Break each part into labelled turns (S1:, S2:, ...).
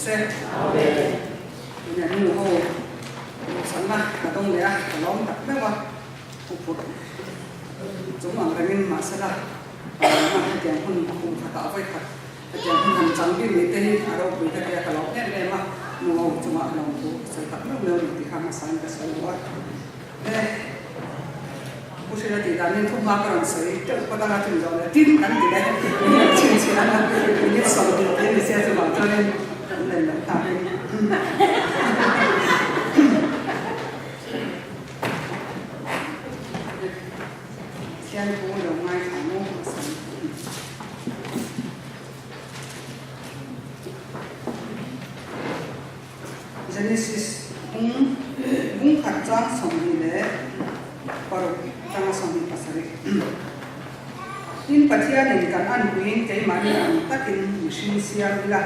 S1: se. Tuna nu ho duhsakna ka dawng leh a, ka lawm tak meuh a, huphurh chung ang rengin mahsela ka lawm a, hetiang hun kum khatah vawi khat hetiang hun han chang bik ni te hi a ropui ka tia ka lawm em em a, nu ho chungah lawmthu ka sawi tak meuh meuh a ni tih kha hmasain ka sawi duh a. E, Pu Hrila tih danin thuhma ka rawn sawi teuh phawt anga chumi zawh leh tin kan ti leh chhinchhiah anga minute 20 te ni se chuvang chuanin kan len loh thakin. Pathian thu lo ngaithla mu hmasa. Genesis bung bung khat chang 26 changa 27. Tin, Pathianin kan anpuiin keimahni ang takin mihring siam ila,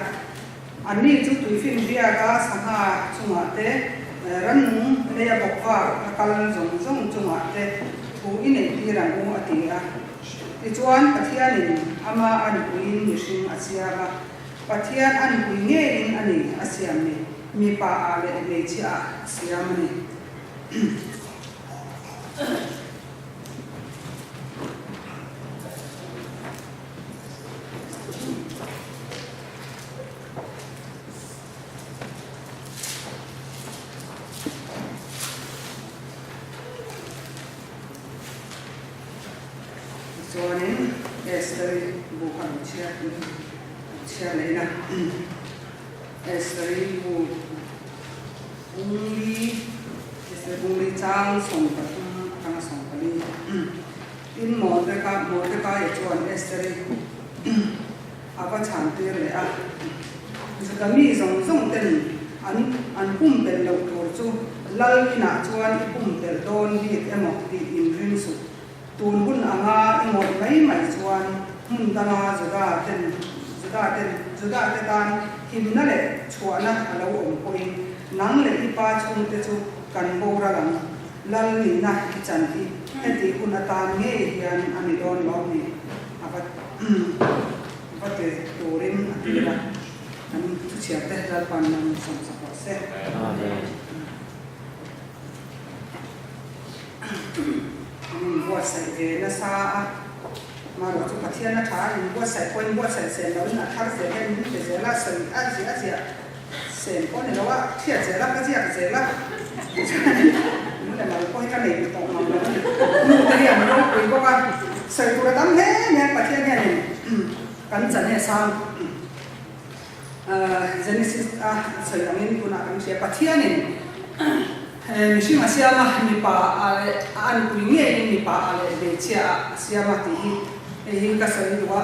S1: anni chu tuifin biaka sangha chungah te, rannung leia bawkvar a kal zawng zawng chungah te thu i neih tir ang u a ti a. Tichuan, Pathianin ama anpuiin mihring a siam a. Pathian a nupui ngeiin a ni a siam ni, mipa ah leh hmeichhia ah a siam a ni. Tichuanin Esther-i bu kha rawn chhiar chhiar leh ila Esther-i bu bungli Esther bungli chang 13 atanga 14 Tin Mordeka Mordekaia chuan Esther-i a va chhan tir leh a, Juda mi zawng zawng ten an an pumpelh loh tur chu Lal inah chuan i pumpelh dawn bik emaw tih inring suh. Tun hun anga i ngawih mai mai chuan hmun danga Juda ten Juda ten Juda te tan himna leh chhuahna a lo awm pawhin nang leh i pa chhungte chu kan boral ang. Lal nihna i chan hi heti hun atan ngei hian a ni dawn lawm ni? A va va ti turin a tir a. Kan thuchhiarte Lalpa'n nan sawmsak rawh se.
S2: Amen.
S1: An inbuatsaih ve nasa a, marawh chu Pathian a tha a, inbuatsaih pawh inbuatsaih sen loin a thar zel hian min pe zel a, sawi a ziah a ziah sen pawh ni lo a, thiat zel a, ka ziak zel a, tichuan min le mal pawh hi ka nei duh tawh mang lo a ni. Nu te hi an ropui bawk a, sawi tur a tam hle mai a, Pathian hianin kan chan hi a sang. Genesis a sawi angin tunah kan hria Pathianin mihring a siam a, mipa a leh a anpui ngeiin mipa a leh hmeichhia a siam a tih hi hei hi ka sawi duh a.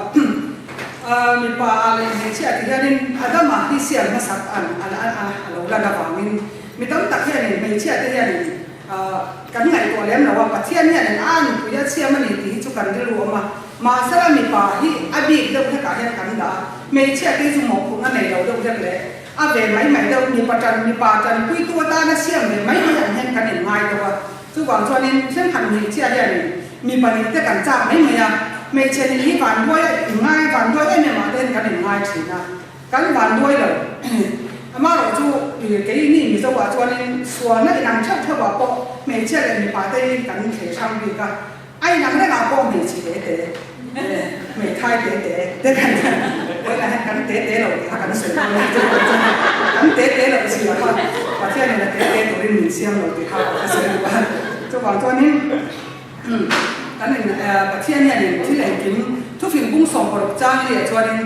S1: Mipa a leh hmeichhia tih hianin Adama hi siam hmasak an a lo lan avangin mi tam tak hianin hmeichhia te hianin kan ngaihtuah lem lo a, Pathian hianin a anpui a siam a ni tih hi chu kan rilru awm a. Mahsela mipa hi a bik deuh hlekah hian kan dah a, hmeichhia te hi chu mawhphurhna nei lo deuh hlek leh a ve mai mai deuh, mipa tan mipa tanpuitu atana siam ve mai mai ang hian kan inngai deuh a. Chuvang chuanin thenkhat hmeichhia hianin mipa nih te kan chak mai mai a, hmeichhe nih hi vanduai a inngai vanduai em em ah te hian kan inngai thin a, kan vanduai lo. Amaherawh chu keini Mizo ah chuanin sualna inang theuh theuh ah pawh hmeichhia leh mipa te hi kan thlei hrang bik a, A inang rengah pawh hmeichhe te te, hmeithai te te te kan vawiinah hian kan te te lo tih kha kan sawi dawn a, kan te te loh zia kha Pathianin a te te turin min siam lo tih kha ka sawi duh a. Chuvang chuanin kan in Pathian hianin thil engkim thufing bung 16 chang liah chuanin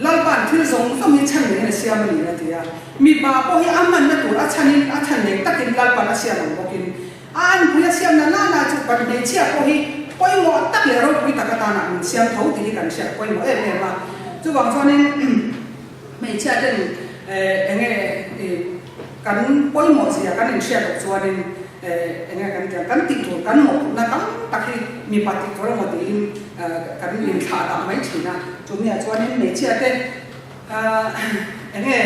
S1: Lalpa'n thil zawng zawng hi chhan neiin a siam a ni a ti a. Mipa pawh hi a hmanna tur a chhanin a chhan nei takin Lalpa'n a siam ang bawkin A anpui a siamna nana chu kan hmeichhia pawh hi pawimawh tak leh ropui tak atana min siam tho tih hi kan hriat pawimawh em em a. Chuvang chuanin hmeichhia ten enge kan pawimawh zia kan inhriat loh chuanin enge kan tih ang kan tih tur kan mawhphurhna tam tak hi mipa tih tur emaw tiin kan inthlah dah mai thin a. Chumiah chuanin hmeichhia te Enge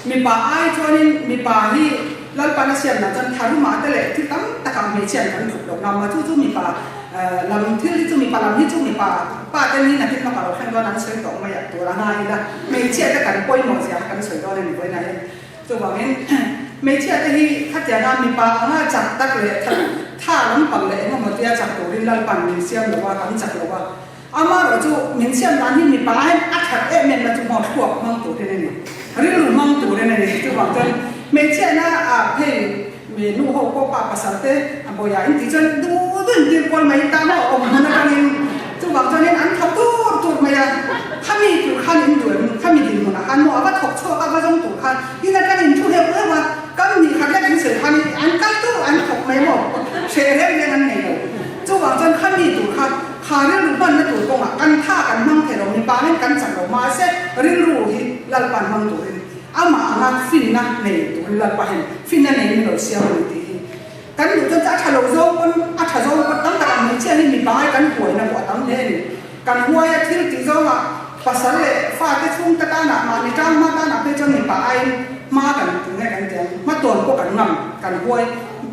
S1: mipa ai chuanin mipa hi Lalpan a siamna chuan tharumah te leh thil tam takah hmeichhia an kan tluk lo ngam a, chu chu mipa Lam thil hi chu mipa lam hi chu mipa pa te ni nakin lawkah lo thleng dawn an sawi tawh mai a tur a ngai ila hmeichhia te kan pawimawh zia kha kan sawi dawn a ni vawiin ah hian. Chuvangin hmeichhia te hi khatianga mipa anga chak tak leh tha lampang leh engemaw tia chak turin Lalpan min siam lo a, kan chak lo a. Amaherawh chu min siam dan hi mipa hian a that em em na chu maw thluak hmang turin a ni, rilru hmang turin a ni. Chuvang chuan hmeichhiatna ah phei mi nu ho pawh pa pasal te a bawiah in tih chuan duh duh in tir kual mai ta maw awm hmun atangin chuvang chuanin an thawk tur tur mai a, khami tur khan in duh em, khami dinhmunah khan maw a va thawk chhuak a va zawng tur khan in atangin thu heuh heuh a, kam nih khat lek in sawi khan an kal tur an thawk mai maw hreh reng reng an nei lo. Chuvang chuan khami tur kha Kha rilru hmanna tur kawngah kan tha kan hmang thei lo, mipa angin kan chak lo, mahse rilru hi Lalpa'n hmang turin amah anga finna nei turin Lalpa hian finna neiin lo siam a ni tih hi kan duh chuan chu a tha lo zawng pawn a tha zawng pawn tam takah hmeichhia hi mipa ai kan huaina pawh a tam hle a ni. Kan huaia thil tih zawngah pasal leh fate chhungte tanah mahni tang hma tanah phei chuan mipa aiin hma kan nge kan ti ang, hmatawn pawh kan ngam, kan huai.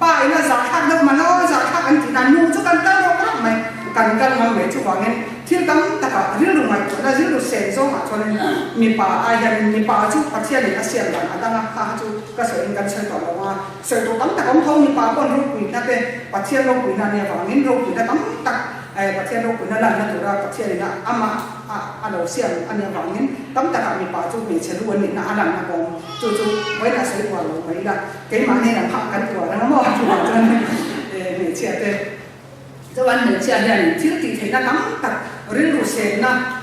S1: Pa ina zahthlak deuh mah lo, zahthlak an tih dan nu chu kan kal rawk rawk mai, kan kal ngam mai. Chuvangin thil tam takah rilru ngaihtuahna, rilru sen zawngah chuanin mipa ai hianin mipa chu Pathianin a siam dan a dang a, kha kha chu ka sawiin kan sawi tawh lo ang a, sawi tawh tam tak awm tho, mipa paw'n ropuina te, Pathian ropuina ania vangin ropuina tam tak Pathian ropuina lanna tura Pathianin a amah a a lo siam a nih avangin tam takah mipa chu hmeichhe lu an nihna a lanna kawng chu chu vawiinah sawi uar lo mai ila. Keimah hnenah phah kan tuar ang maw chuvang chuan hmeichhia te chuan hmeichhia hian thil tih theihna tam tak rilru senna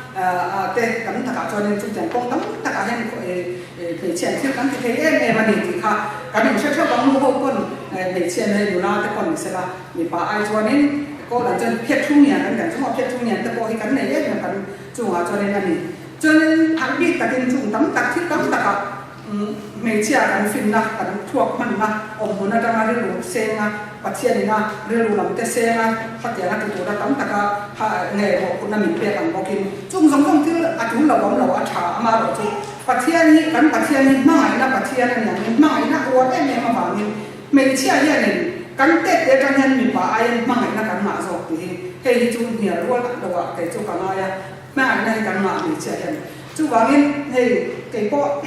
S1: te tam takah chuanin chutiang kawng tam takah hian hmeichhia thil kan ti thei em em a ni tih kha kan inhre theuh ang nu ho pawn hmeichhia nei nula te pawn ni sela mipa ai chuanin kawl an chuan phiat thu ngian kan kan chu maw phiat thu ngian te pawh hi kan nei em em kan chungah chuanin a ni chuanin harh bik takin chung tam tak thil tam takah Hmeichhia kan finna, kan thuak hmanna awmhmun atanga rilru senga, Pathianina rilru lam te senga khatianga ti tura tam taka kha nge mawhphurhna min pek ang bawkin chung zawng zawng thil a tul lo awm lo a tha amaherawh chu Pathian hi kan Pathian hi hmangaihna Pathian a ni angin hmangaihna uar em em avangin hmeichhia hianin kan tet te atang hian mipa aiin hmangaihna kan ngah zawk tih hi hei hi chu hnial rual lo ah kei chu ka ngai a. Hmangaihna hi kan ngah hmeichhia hian. Chuvangin hei kei pawh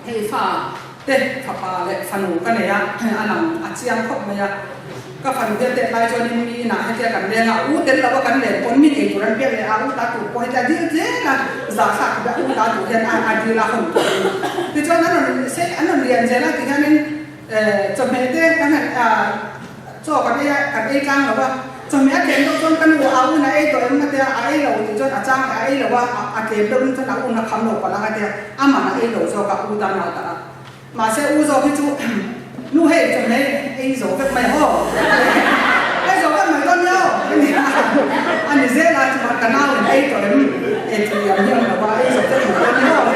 S1: hei fa te fapa leh fanu ka nei a, a lang a chiang khawp mai a. Ka fanu hian tet lai chuanin mi inah hetia kan leng a, u tel lo a kan len pawn mi ei tur an pek leh a, u ta tur pawh hetia dil zel a, zahthlak khawp a u ta tur hian a dil a hawn tur a ni. Tichuan an rawn sei an rawn lian zel a tihianin Chawhmeh te kan han chaw kan ei a, kan ei tlang lo a, chawhmeh a tlem deuh chuan ka nu a un a ei tawh em a tia, a ei lo tih chuan a chang leh a ei lo a, a tlem deuh in chuan a un a kham lo palh ang a tia, aman a ei lo zawk a u tan a dah a. Mahse u zawk hi chu nu hei chawhmeh ei zo vek mai aw, ei zo vek mai dawn nia aw a ni a, a ni zel a chuan ka nau in ei tawh em, ei tih ang hi a awm lo a, ei zo vek mai dawn nia aw.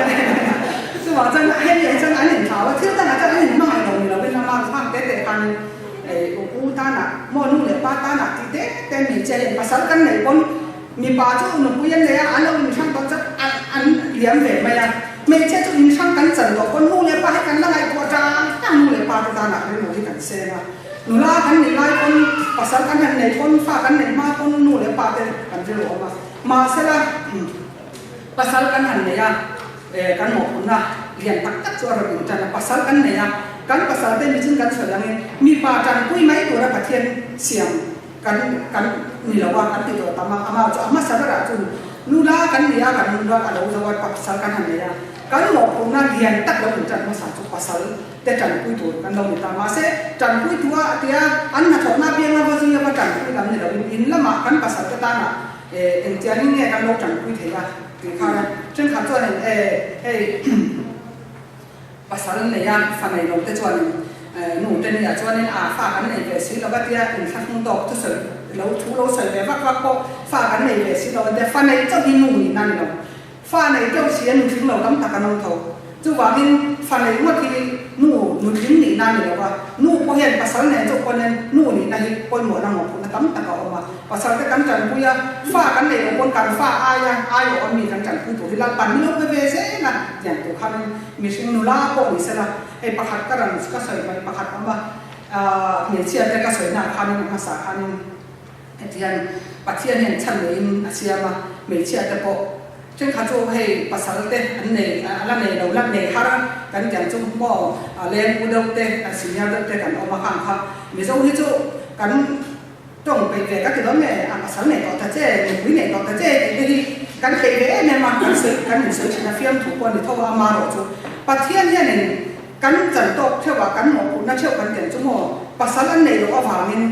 S1: Chuvang chuan hemi ah chuan an inthlau a, thil dangah chuan an inhmangaih lo ni lovin ama hmang te te khanin u tanah maw nu leh pa tanah tih te te hmeichhia hian pasal kan neih pawn mipa chu nupui an nei a, an lo inhrang tawh chuan an liam ve mai a, hmeichhia chu inhrang kan chan tawh pawn nu leh pa hi kan la ngaihtuah tang tang nu leh pa te tanah rilru hi kan seng a, nula kan nih lai pawn pasal kan han neih pawn fa kan neih hma pawn nu leh pa te kan rilru awm a, mahsela pasal kan han nei a. Kan mawhphurhna lian tak tak chu a rawn intan a, pasal kan nei a, kan pasal te michin kan sawi angin mipa tanpui mai tura Pathian siam kan kan ni lo a, kan ti tawh tam a, amah chu a hmasa berah chun nula kan ni a, kan nula a lo zo a, pasal kan han nei a, kan mawhphurhna lian tak lo intan hmasa chu pasal te tanpui tur kan lo ni ta, mahse tanpui tua tia an hnathawhna apianga va zui a va tanpui lam ni loin in lamah kan pasal te tanah engtiangin nge kan lo tanpui thei a. Tih khan a thenkhat chuanin e hei pasal nei a fa nei lo te chuanin nu te nia chuanin a fa kan nei ve si lo va tia inthlahrung tawk thusawi lo thu lo sawi ve vak vak pawh fa kan nei ve si lo a tia fa nei chauh hi nu nihna ni lo fa nei deuh si a nutling lo tam tak an awm tho. Chuvangin fa nei ngawt hi nu nutling nihna a ni lo va, nu pawh hian pasal nen chauh pawh hian nu nihna hi pawimawhna ngawhphurhna tam tak a awm a. Pasal te kan tanpui a, fa kan neih loh pawn kan fa aia aiawh a mi kan tanpui tur hi Lalpan min lo pe ve zel a tiang tur khanin mihring nula pawh ni sela hei pakhat ka rawn ka sawi mai pakhat awm a, hmeichhia te ka sawi naah khanin a hmasa khanin. Heti hian Pathian hian chhan neiin a siam a, hmeichhia te pawh thenkhat chu hei pasal te an nei a la nei lo la nei har kan tih ang chu maw a leng u deuh te a senior deuh te kan awm a khang kha Mizo hi chu kan tawng peih ve ka ti dawn nge a pasal nei tawh ta che nupui nei tawh ta che tih te hi kan peih ve em em a kan sawi kan insawi thin a fiamthu pawh a ni tho a amaherawh chu Pathian hianin Kan chan tawk theuh a, kan mawhphurhna theuh kan tiang chu maw? Pasal an neih loh avangin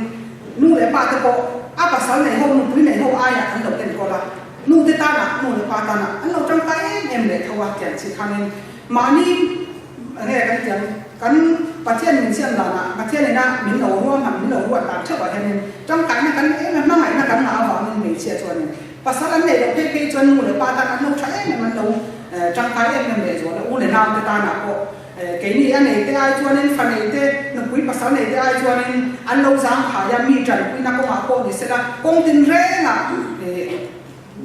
S1: nu leh pa te pawh a pasal nei ho, nupui nei ho aiah an lo enkawl a, nu te tanah, nu leh pa tanah an lo tangkai em em leh tho a tiang chi khanin mahni nge kan tiang kan Pathian min siam danah Pathian ina min lo ruahman, min lo ruat dan theuh ah hianin tangkaina kan em em hmangaihna kan ngah avangin hmeichhia chuanin Pasal an neih loh phei phei chuan nu leh pa tan an lo tha em em, an lo tangkai em em leh zual a, u leh nau te tanah pawh keini a nei te ai chuanin fa nei te, nupui pasal nei te ai chuanin an lo zang phai a, mi tanpuina kawngah pawh ni sela kawng tin rengah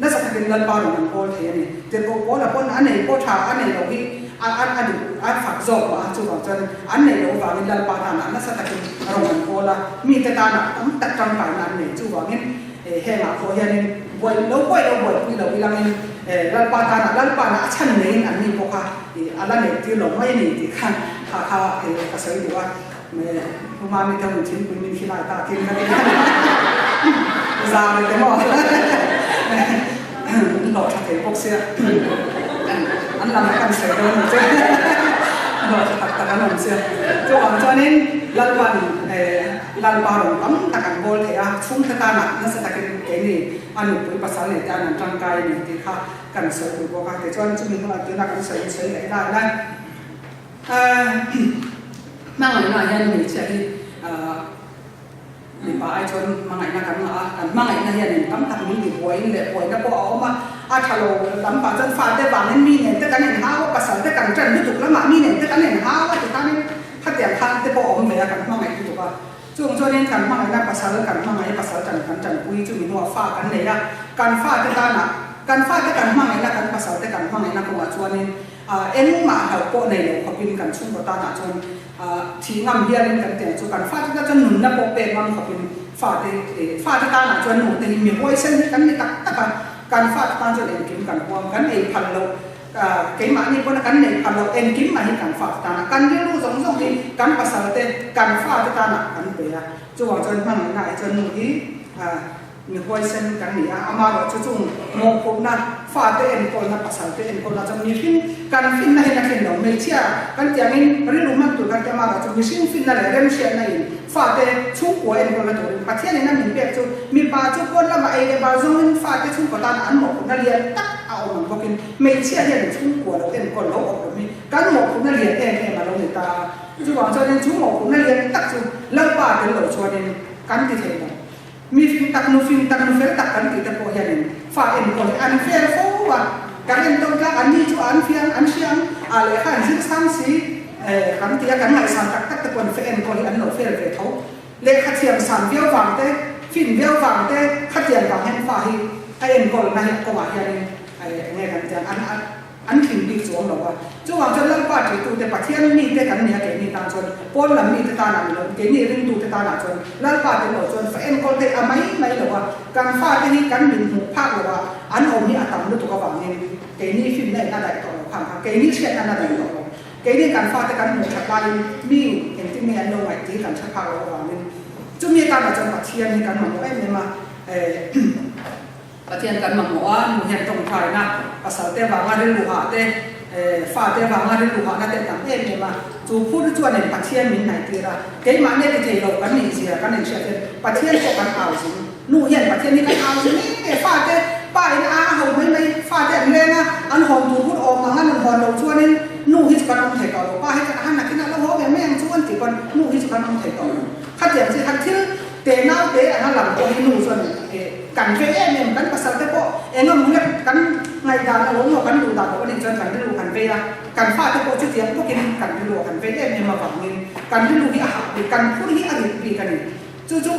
S1: nasa takin Lalpa rawn an kawl thei a ni. Tirhkoh Paula pawn a nei pawh tha a nei loh hi a a duh a fak zawk mah a, chuvang chuan an neih loh avangin Lalpa tanah nasa takin rawn an kawl a, mite tanah tam tak tangkaina an nei chuvangin Hengah pawh hianin buai lo buai lo buaipui lo ilangin Lalpa tanah Lalpana a chhan neiin an ni bawk a, a la neih tir lo mai a ni tih khan kha kha ka sawi duh a. Huma mi te hun thingpui min khilai ta kin ka ti a ni. Zar te maw an hlawh tha thei bawk sia an lam a kan sawi dawn lo che hlawh tha tak tak an awm sia. Chuvang chuanin Lalpan Lalpa rawn tam tak an bawl thei a, chhungte tanah nasa takin keini a nupui pasal nei tan an tangkai a ni tih kha kan sawi duh bawk a. Tichuan chumi hnuah tuna kan sawi sawi leh lai lai hmangaihna ah hian hmeichhia hi mipa ai chuan hmangaihna kan ngah a, kan hmangaihna hianin tam tak min ti buaiin leh buaina pawh a awm a, a tha lo lam pah chuan fate vangin mi nen te kan inhau a, pasal te kan ṭan lutuk lamah mi nen te kan inhau a tikhanin Khatiang khan te pawh awm ve a, kan hmangaih lutuk a. Chung chuanin kan hmangaihna pasal kan hmangaih, pasal ṭan kan ṭanpui chumi hnuah fa kan nei a. Kan fate tanah, kan fate kan hmangaihna, kan pasal te kan hmangaihna kawngah chuanin engmah hlauh pawh nei lo khawpin kan chhungkaw tanah chuan thih ngam hialin kan tiang chu kan fate tan chuan nunna pawh pek ngam khawpin fate fate tanah chuan nu te hi mi huaisen hi kan ni tak tak a. Kan fate tan chuan engkim kan huam, kan ei phal loh. Keimahni pawna kan neih phah loh engkim mah hi kan fate tana kan rilru zawng zawng hi kan pasal te kan fate tana kan pe a, chuvang chuan hmangaihna ah hi chuan nu hi mi huaisen kan ni a, amaherawh chu chung mawhphurhna fate enkawlna pasal te enkawlna chuan mihring kan finna hian a thlen lo, hmeichhia kan tiangin rilru hman tur kan ti amaherawh chu mihring finna leh remhriatna in fate chhungkua enkawlna turin Pathian in a min pek chu mipa chu pawn lamah ei leh bar zawngin fate chhungkaw tana an mawhphurhna lian tak a awm ang bawkin hmeichhia hian chhungkua lo enkawl lo awm rawh hi kan mawhphurhna lian em em a lo ni ta a. Chuvang chuanin chu mawhphurhna lian tak chu Lalpa tel lo chuanin kan ti thei lo. Mi fing tak, nu fing tak, nu fel tak kan tih te pawh hianin fa enkawl hi an fel fo a, kan entawn tlak an ni chu an fiang, an hriang a lehkha an zir sang si kan ti a, kan ngaihsan tak tak te pawhin fa enkawl hi an lo fel ve tho. Lehkha thiam san viau vang te, fin viau vang te, khatiang vang hian fa hi a enkawlna hi a kawngah hianin enge kan tiang an an tling bik chuang lo a. Chuvang chuan Lalpa ṭihtute Pathian mite kan ni a keini tan chuan pawn lam mite tanah ni lo keini ringtute tanah chuan Lalpa tel lo chuan fa enkawl theih a mai mai lo a, kan fate hi kan min hmuh phak lo a, an awm hi a tam lutuk avangin keini finna in a daih tawh lo khang kha keini hriatna in a daih tawh lo. Keini kan fate kan hmuh that laiin mi engtin nge an lo ngaih tih kan hre phak loh avangin chumi atana chuan Pathian hi kan mamawh em em a, Pathian kan mamawh a, nu hian tawngtaina pasal te avanga rilru hah te, fate avanga rilru hahna te a tam em em a, chu phur chuanin Pathian min hnaihtir a, keimahni ti thei lo kan nih zia kan inhriat hian Pathian pawh kan au zing. Nu hian Pathian hi kan au zing em em, fate pa in a a ho mai mai, fate an leng a, an hawn tur hun awm ang a nun hawn loh chuanin nu hi chu kan awm thei tawh lo, pa hi chuan a han nakin a lo haw ve mai ang chu an tih pawn nu hi chu kan awm thei tawh lo. Khatiang chi khan thil te nau te anga lang pawh hi nu chuan kan ve em em, kan pasal te pawh eng emaw hlek kan ngaihdan a lo maw kan duh dan loh a nih chuan kan rilru kan vei a, kan fate pawh chutiang bawkin kan rilru a kan vei em em avangin kan rilru hi a hah bik, kan phur hi a rit bik a ni. Chu chu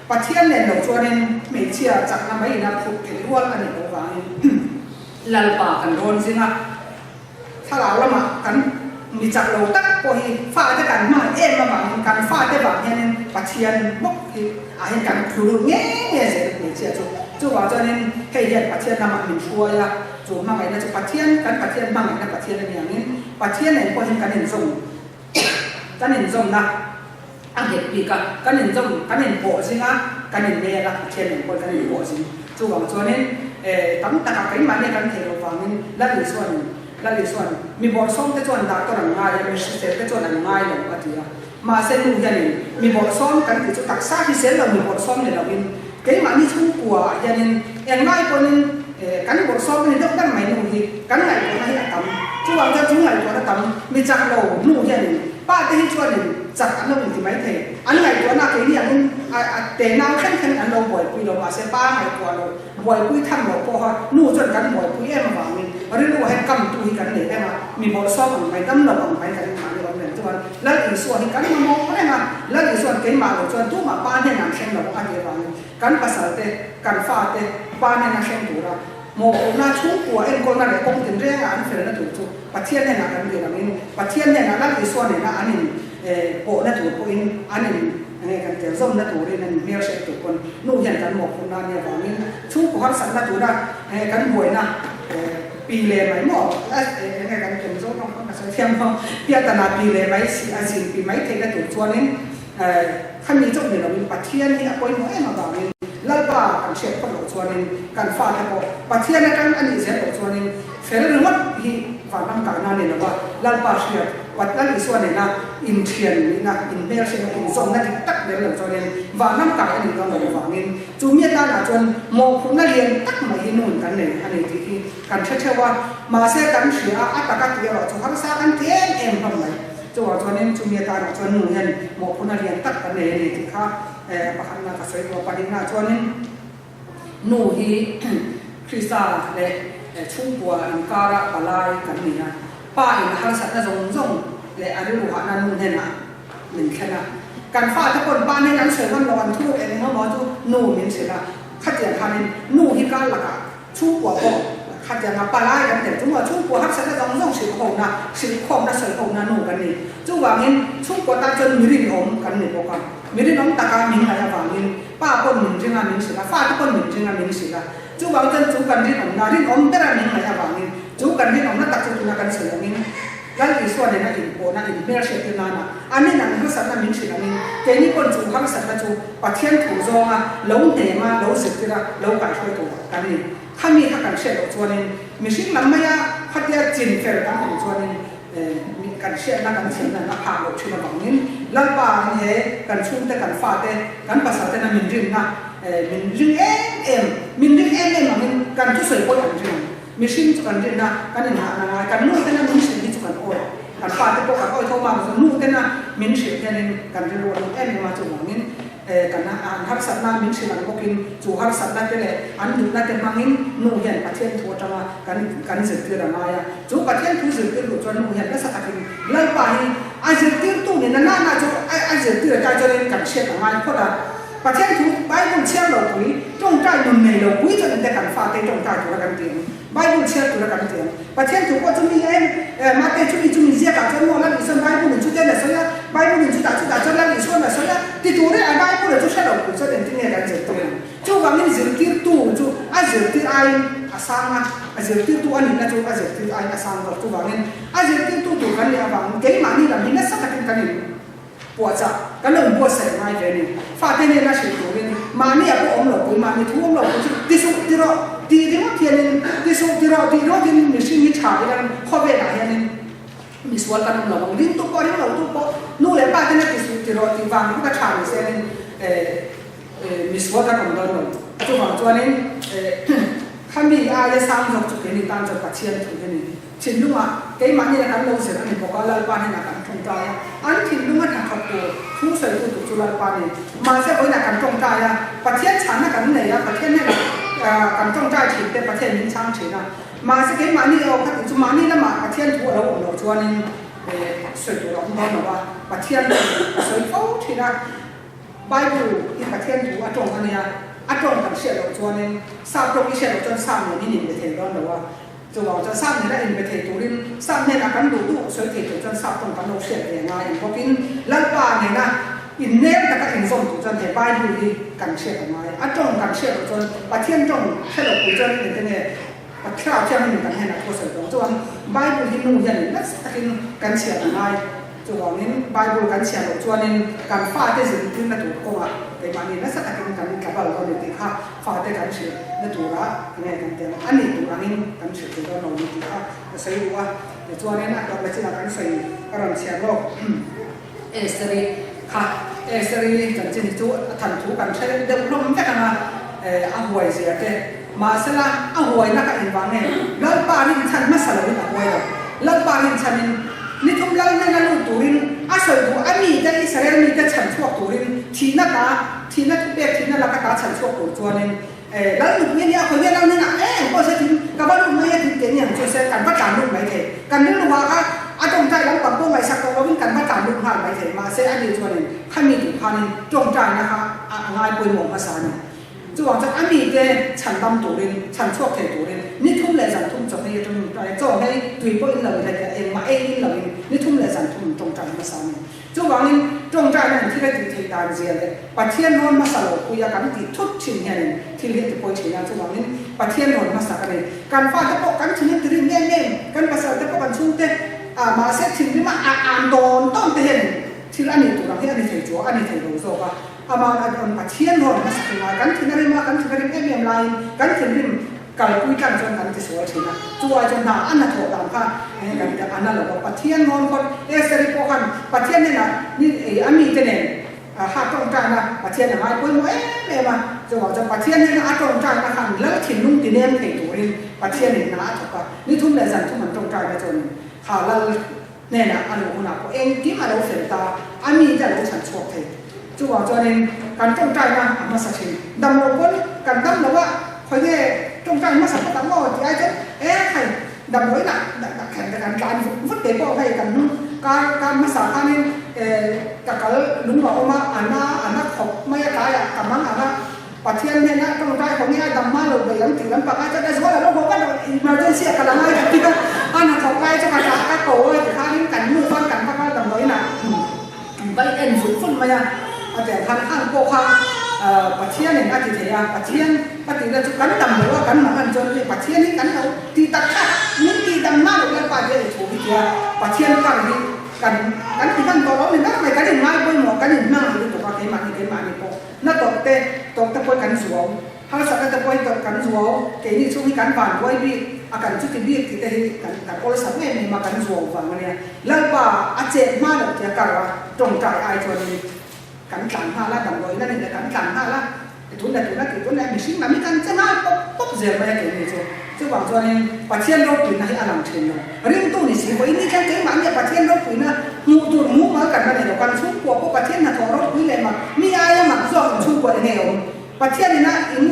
S1: Pathian nen lo chuanin hmeichhia chakna mai ina phut theih rual a nih loh vangin Lalpa kan rawn zing a, thlarau lamah kan mi chak lo tak pawh hi fate kan hmangaih em avangin kan fate vang hianin Pathian bawk hi. hi ah hian kan thlu lut nge nge zel hmeichhia chu. Chuvang chuanin hei hian Pathian lamah min hruai a, chu hmangaihna chu Pathian, kan Pathian hmangaihna Pathian a ni angin Pathian nen pawh hian kan inzawm kan inzawmna a nghet bik a, kan inzawm kan inpawh zing a, kan inmel a, Pathian nen pawh kan inpawh zing. Chuvang chuanin tam takah keimahni kan theih loh vangin Lal Isuanin Lal Isuan mi bawrhsawmte chuan doctor an ngai a, mi hriselte chuan an ngai lo a ti a. Mahse nu hianin mi bawrhsawm kan tih chu taksa hrisel lo mi bawrhsawm ni loin keimahni chhungkua ah hianin englai pawhin kan bawrhsawm a ni deuh ber mai nu hi kan ngaihtuahna hi a tam. Chuvang chuan chu ngaihtuahna tam mi chak lo nu hianin pa te hi chuanin chak an lo inti mai thei. An ngaihtuahna keini angin a tenau thleng thlengin an lo buaipui lo mahse pa ngaihtuah lo Buaipui tham loh pawha nu chuan kan buaipui em avangin rilru ah hian kamtu hi kan nei reng a, mi bawlhsawm ang mai, damlo ang mai kan inmahni awm reng chuan Lal Isua hi kan mamawh reng a, Lal Isua'n keimah lo chuan tumah pa hnenah an hreng lo a tih avangin kan pasal te, kan fa te pa hnena hreng tura mawhphurhna chhungkua enkawlna leh kawng tinrenga an felna tur chu Pathian hnenah kan dil angin Pathian hnenah Lal Isua nena an in pawhna tur pawhin an in Enge kan tel zawmna turin an hmel hriat tur pawn nu hian kan mawhphurhna a nih avangin chhungkaw harsatna tura enge kan buaina pi leh mai maw enge kan tel zawk ang pawn ka sawi thiam lo piatana pi leh mai si a zin pi mai theihna tur chuanin khami chauh ni loin Pathian hi a pawimawh em avangin Lalpa kan hriat phawt loh chuanin kan fate pawh Pathian atang a nih zel loh chuanin fel ringawt hi vanram kaina a ni lo a Lalpa hriat Pathian Isua nena inthian nihna, inhmelhriatna, inzawmna dik tak ber lo chuanin vanram kai a nih dawn loh avangin chu mi atanah chuan mawhphurhna lian tak mai hi nun kan nei a ni tih hi kan hre theuh a. Mahse kan hria a, a taka tih erawh chu harsa kan ti em em hlawm mai. Chuvang chuanin chu mi atanah chuan nu hian mawhphurhna lian tak kan nei a ni tih kha pakhatna ka sawi duh a. Pahnihna chuanin nu hi Krista leh chhungkua inkara palai kan ni a. Pa in a harsatna zawng zawng leh a rilru hahna nu hnenah min thlen a. Kan fate pawn pa hnena an sawi ngam lo, an thuruk eng emaw maw chu nu min hrilh a. Khatiang khanin nu hi kal lakah chhungkua pawh khatianga palai kan tel chu maw chhungkua harsatna zawng zawng hrilh hona, hrilh khawmna, sawi hona nu kan ni. Chuvangin chhungkua tan chuan mi rinawm kan ni bawk a. Mi rinawm taka min ngaih avangin pa pawn min ring a min hrilh a, fate pawn min ring a min hrilh a. Chuvang chuan chu kan rinawmna, rinawm bera min ngaih avangin chu kan rinawmna tak chu tuna kan sawi angin Lal Isua nena inpawhna, inhmelhriattir nana a nin ang harsatna min hrilh angin keini pawn chu harsatna chu Pathian thu zawnga lo hnema, lo zirtira, lo kaihhruai tur kan ni. Khami kha kan hriat loh chuanin mihring lam maia khatia chin fel kan awm chuanin kan hriatna, kan thiamna an a phak loh thin avangin Lalpa in he kan chhungte, kan fate, kan pasaltena min rinna, Min ring em em, min ring em em angin kan thusawi pawh an ring. Mihring chu kan rin a, kan inhahna ngai, kan nu tena min hrilh hi chu kan awi. Kan pa te pawh kan awi tho vang chu nu tena min hrilh hianin kan rilru a lut em em a, chuvangin kan an harsatna min hrilh ang bawkin chu harsatna te leh an duhna te hmangin nu hian Pathian thu atanga kan kan zirtir a ngai a. Chu Pathian thu zirtir duh chuan nu hian nasa takin Lalpa hi a zirtirtu ni na nana chu a zirtir atai chuanin kan hriat a ngai phawt a. Pathian thu Bible chhiar lo pui, tawngtai nun nei lo pui chuan inte kan fate tawngtai tura kan ti ang, Bible chhiar tura kan ti ang. Pathian thu pawh chu mi em mate chumi chumi ziakah chuan maw Lal Isuan Bible in chute la sawi a, Bible in chutah chutah chuan Lal Isuan la sawi a, ti tur e a Bible chu hre lo pui chuan engtin nge kan zirtir ang. Chuvangin zirtirtu chu a zirtir aiin a sang a, a zirtirtu a nihna chu a zirtir aiin a sang zawk. Chuvangin a zirtirtu tur kan nih avangin keimahni lam hi nasa takin kan in. Puahchah kan lo inbuatsaih ngai ve a ni. Fate nena hrilh turin mahni a pawh awm lo pui, mahni thu awm lo pui chu ti suh ti rawh tih ringawt hianin, ti suh ti rawh tih ringawtin mihring hi tha ilan khawvelah hianin misual kan awm lo ang. Ringtu pawh ring lotu pawh nu leh pa tena ti suh ti rawh tih vang ringawt a tha ni senin misual kan awm dawn lo. Chuvang chuanin khami aia sang zawk chu keini tan chuan Pathian thu hi a ni. Thinlungah keimahni a kan lo zir a ni bawk a, Lalpa hnenah kan tawngtai a, an thinlunga hnathawk tur thu sawitu tur chu Lalpa a ni. Mahse vawiinah kan tawngtai a, Pathian chhanna kan nei a, Pathian hnenah kan tawngtai thin te Pathian min chhang thin a. Mahse keimahni erawh kha tih chu mahni lamah Pathian thu a lo awm loh chuanin sawi tur a awm dawn lo a, Pathian thu a sawi fo thin a. Bible hi Pathian thu a tawng a nia, a tawng kan hriat loh chuanin sap tawng i hriat loh chuan sap nen in inbe thei dawn lo a. Chuvang chuan sap nena inbe thei turin sap hnenah kan duh duh sawi thei tur chuan sap tawng kan lo hriat ve ngai ang bawkin Lalpa nena Innel taka inzawm tur chuan he Bible hi kan hriat a ngai. A tawng kan hriat loh chuan Pathian tawng hre lo pui chuan engte nge Thlarau Thianghlim kan hnenah thu a sawi tawh chuan Bible hi nu hianin nasa takin kan chhiat a ngai. Chuvangin Bible kan chhiat loh chuanin kan fate zirtirna tur kawngah keimahni nasa takin kan tlabal dawn ni tih kha fate kan hrilhna turah enge kan ti ang a nih tur angin kan hrilh thei dawn lo ni tih kha ka sawi duh a. Tichuanin a tawpna chinah kan sawi ka rawn chhiar lawk. Esther-i kha Esther-i chanchin hi chu a than thu kan hre deuh hlawm vek ang a, a huai zia te. Mahsela a huaina kha engvang nge? Lalpa rinchhan hmasa loin a huai lo. Lalpa rinchhanin ni thum lal hnena lut turin a sawi duh a mite Israel mite chhan chhuak turin thihna ta thihna thupek thihna laka ta chhan chhuak tur chuanin Lal nupui a nia, khawi nge lal hnenah eng pawh se tin ka va lut mai a tin teh ni ang chu se kan va tlan lut mai thei. Kan rilru ah kha a tawngtai lampang pawh ngaihsak tawh lovin kan va tlan lut nghal mai thei. Mahse a ni chuanin khami duh khanin tawngtaina kha a ngai pawimawh hmasa a ni. Chuvang chuan a mite chhan dam turin, chhan chhuak thei turin ni thum leh zan thum chawhmei atangin chaw hmei tui pawh in lo in heti a, engmah ei in lo in ni thum leh zan thum an tawngtai hmasa a ni. Chuvangin, tawngtaina in thil a tih theih dan zia leh Pathian rawn hmasa lo puia kan tih thut thin hianin thil hi a ti pawi thin a. Chuvangin, Pathian rawn hmasa ka nei. Kan fate pawh kan thinrim ti rim em em, kan pasal te pawh kan chhungte ah mahse thinrima a an tawn tawn te hianin thil a nih tur ang hi a ni thei chu a ni thei lo zawk a. Amah a rawn Pathian rawn hmasa thei ngai. Kan thin a rim a, kan thin a rim em em laiin kan thinrim Kalpui tlang chuan kan tisual thin a, chu ai chuan hna a hnathawh dan kha eng kan ti a na lo a, Pathian rawn phawt Esther-i pawh khan Pathian hnenah ni ei a mite nen ha tawngtaina Pathian a ngai pawimawh em em a, chuvang chuan Pathian hnena a tawngtaina khan lal thinlung ti nem thei turin Pathianin hna a thawk a, ni thum leh zan thum an tawngtaina chuanin kha lal hnenah a luh hunah pawh engkim a lo fel ta, a mite a lo chhan chhuak thei. Chuvang chuanin kan tawngtaina a hmasa thin. Dam lo pawn kan dam lo a, khawi nge tawngtai hmasa phawt ang aw tih ai chuan e hei damdawiin ah kher te kan tlan vut vut te pawh hei kan hnung kar kar hmasa khanin e ka kal lung a awm a, a na a na khawp mai a tlaiah ka mang ang a, Pathian hnenah tawngtai haw nge a dam hma lo bei ang tih lampang ai chuan a zual a lo haw vat a, emergency a kal a ngai ka ti a, a hnathawk lai chu ka tah ka ko a tikhanin kan nu khan kan va kal damdawiin ah an vai en vut vut mai a, a tiang khan ang pawh kha Pathianin a ti thei a, Pathian a tih na chu kan dam lo a kan mang an chuan hei Pathian hi kan lo tih tak kha min tih dam hma loh Lalpa tia i thu hi tia Pathian kar hi kan kan ti hman tawh lo ni ber mai kan inngai pawimawh kan inhmang lutuk a keimahni keimahni pawh. Na tawrh te, tawrh te pawh hi kan zuau, harsatna te pawh hi tawrh kan zuau, keini chhung hi kan van buai bik a kan chuti bik tih te hi kan kan awlsam em em a kan zuau vang a nia. Lalpa a chet hma loh tia kar a tawngtai ai chuanin kan tlan nghal a, damdawiin a nih leh kan tlan nghal a, tun leh tuna tih tun leh mihring lam hi kan che nghal pawp pawp zel mai a keini chu. Chuvang chuanin Pathian ropuina hi a lang thin lo. Ringtu ni si pawhin ni khan keimah nge Pathian ropuina hmuh tur mumal kan la nei lo. Kan chhungkua pawh Pathian hnathawh ropui leh mak mi aia mak zawk in chhungkua eng nge awm? Pathian ina in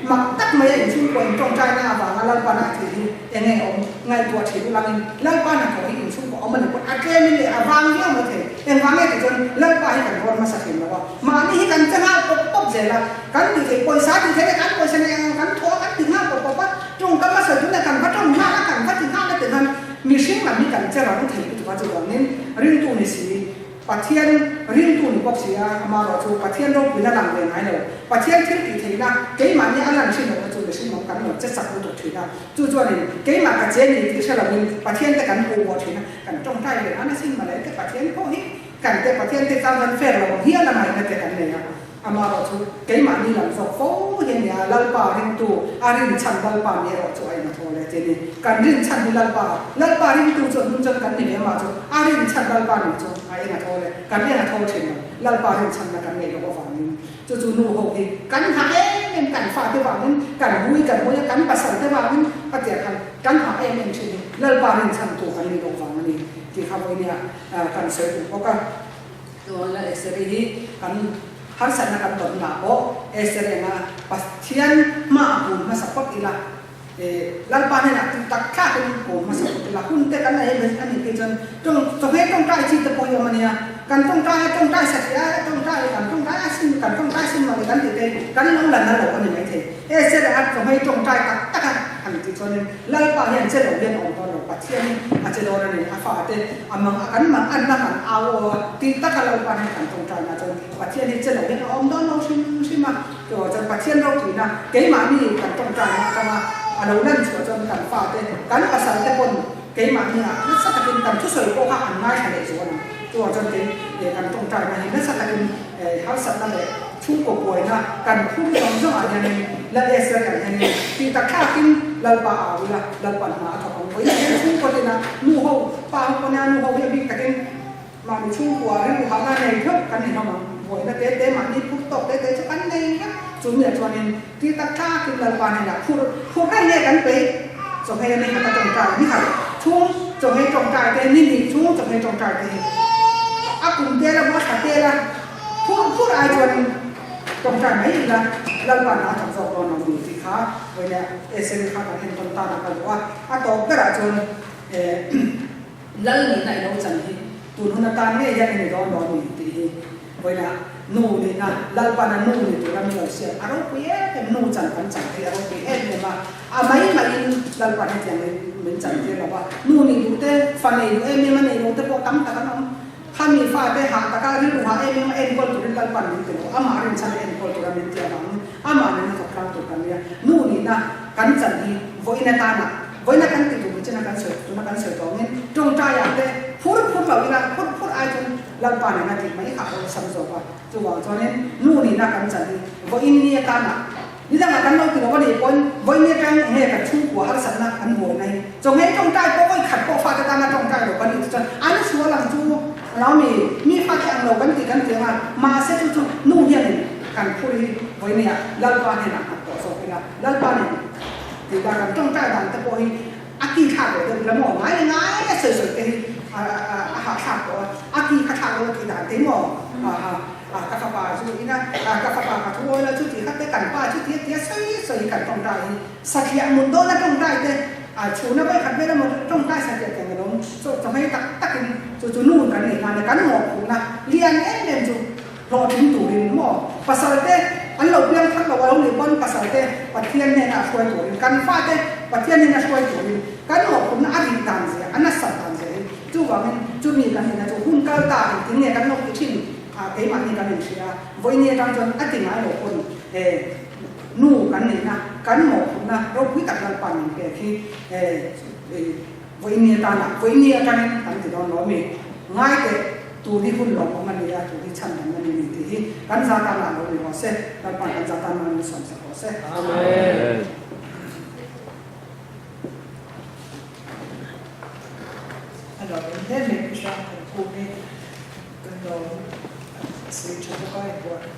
S1: mak tak maia in chhungkua in tawngtaina avanga Lalpa na thil hi eng nge awm? Ngaihtuah thin ulangin Lalpa hnathawh hi in chhungkua awm a ni pawn a tlemin leh a vang viau mai thei. Engvang nge tih chuan Lalpa hi kan rawn hmasa thin lo a, mahni hi kan che nghal pawp pawp zel a, kan tih theih pawisa tih theih leh kan pawisa nei ang kan thawh a kan ti nghal pawp pawp a, tawngkam a sawi tun leh kan va tawng nghal a kan va ti nghal a ti khan mihring lam hi kan che rang thei lutuk a chuvangin ringtu ni si Pathian ringtu ni bawk si a, amaherawh chu Pathian ropuina lang ve ngai lo, Pathian thil tih theihna keimahni a lan thin lohna chu mihring lam kan lo che chak lutuk thin a, chu chuanin keimah ka che ni tih hre loin Pathian te kan hmuh mawh thin a. Kan tawngtai ve nan asin mawle te Pathian pawh hi kan te Pathian te tan kan fair lo ang hial a ngaihna te kan nei a, amaherawh chu keimahni lam zawk fo hi a nia, Lalpa ringtu a rinchhan Lalpa mi erawh chu a in a thaw leh ti a ni, kan rinchhan hi Lalpa, Lalpa ringtu chu a hnung chuan kan ni ve amah chu a rinchhan Lalpa nih chu a eng a thaw leh, kan eng a thaw thin lo, Lalpa rinchhanna kan neih loh avangin. Chu chu nu ho hi kan hah em em, kan fate vangin, kan hui kan hawi a, kan pasal te vangin a tia khan kan hah em em thin hi Lalpa rinchhan tu kan ni loh vang a ni tih kha vawinia kan sawi duh bawk a. Chuan Esther-i hi kan harsatna kan tawnna pawh Esther enga Pathian hma a kun hmasa phawt ila, Lalpa hnenah tih tak thlakin kawm hmasa phawt ila, hun te kan nei a nih phei chuan tawng chawhmeh tawngtai chi te pawh hi awm a nia, kan tawngtai a tawngtai satliah a tawngtai kan tawngtai a sin kan tawngtai sin mawni kan tih te kan lo la na lo a ni maithei. E che leh a chawhmeh tawngtai tak tak a han tih chuanin Lalpa hian che lo hian a awm dawn lo. Pathian hi a che dawn a ni. A fate a mang a kan mang anna kan au aw a tih taka Lalpa hian kan tawngtaina chuan Pathian hi che lo hian a awm dawn lo hrim hrim a. Chuvang chuan Pathian ropuina keimahni kan tawngtaina atanga a lo lan chhuah chuan kan fate, kan pasal te pawn keimahni ah nasa takin kan thusawi pawh kha an ngaithla leh zual ang. Chuvang chuan kei kan tawngtaina hi nasa takin harsatna leh chhungkaw buaina kan phur zawng zawng ah hianin Lal Esther kan hianin tih tak thlakin Lalpa au ila Lalpa hna a thawk ang. Vawiin hian chhungkaw tina nu ho, pa ho pawh nia nu ho hi a bik takin Mahni chhungkua rilru hahna nei hlauh kan ni hlawm ang. Buaina te te, mahni phur tawk te te chu kan nei vek. Chu miah chuanin ti tak thlakin Lalpa hnenah phur phur reng nge kan peih? Chawhmeh ni khat a tawngtai ni khat chhung chawhmeh tawngtai te, ni hnih chhung chawhmeh tawngtai te hi a kum tel a maw a thla tel a phur phur ai chuanin tawngtai mai ila Lalpa hna a thawk zawk dawn lo ni tih kha vawiin Eseri kha kan entawn tan a kal duh a. A tawp berah chuan Lal nihna i lo chan hi tun hun atan ngei hian i ni dawn lo a ni tih hi vawiinah nu nihna, Lalpana nu ni tura min lo siam a ropui em em, nu chan kan chan thei a ropui em em a, a mai maiin Lalpan hetiang min chan tir lo va, nu nih duh te, fa nei duh em em a nei lo te pawh tam tak an awm. Khami fate hah taka rilru hah em em a enkawl turin Lalpan min ti lo, amah rinchhan a enkawl tura min ti avangin amah nena thawk tlang tur kan nia. Nu nihna kan chan hi vawiin atana Vawiina kan ti tur china kan sawi tuna kan sawi tawngin tawngtaiah te phur phur lo ila phur phur ai chuan Lalpa nena tih mai kha a awlsam zawk a. Chuvang chuanin nu nihna kan chan hi vawiin ni atana ni dangah kan lo ti lo a nih pawhin vawiin ni atang eng nge kan chhungkua harsatna kan buaina hi chawngei tawngtai pawh vawi khat pawh fate tana tawngtai lo kan nih te chuan an sual ang chu lo mi mi fate ang lo kan tih kan ti ang a mahse chu chu nu hianin kan phur hi vawiin niah Lalpa hnenah nghat tawh zawk ila Lalpa nen Tih dan kan tawngtai dan te pawh hi a ki thlak lo deuh ila maw ngai ngai a sawi sawi te hi a hahthlak tawh a, a ki kha thlak lo tih dan te hi maw ka fapa chu ina ka fapa ka thu awi lo chu tih kha te kan pa chu tia tia sawi sawi hi kan tawngtai hi satliah mut dawn a tawngtai te a chhuna vawi khat vel emaw tawngtai satliah tiang alawm chawhmei tak takin chu chu nu kan nih nan kan mawhphurhna lian em em chu Hlawhtling turin maw pasalte an lo piang thar lo a lo nih pawn pasalte Pathian hnena a hruai turin kan fate Pathian hnena hruai turin kan mawhphurhna a rih dan zia a nasat dan zia hi chuvangin chumi kan nihna chu hun kal ta engtin nge kan lo ti thin a keimahni kan inhria a vawiini atang chuan a ti ngai lo pawn he nu kan nihna kan mawhphurhna ropui tak Lalpa min pek hi he Vawiini atana vawiini atangin kan ti dawn lo a mi? Ngai teh, tun hi hun lawmawm a ni a, tun hi chhandamna ni ni tih hi kan za tanah lo ni rawh se, Lalpa'n kan za tan man min sawmsak rawh se.
S2: Amen.
S3: A lawmawm hle mai Pu Hrang kan kum hi kan lawm a sawi tha bawk a, inbuatsaih.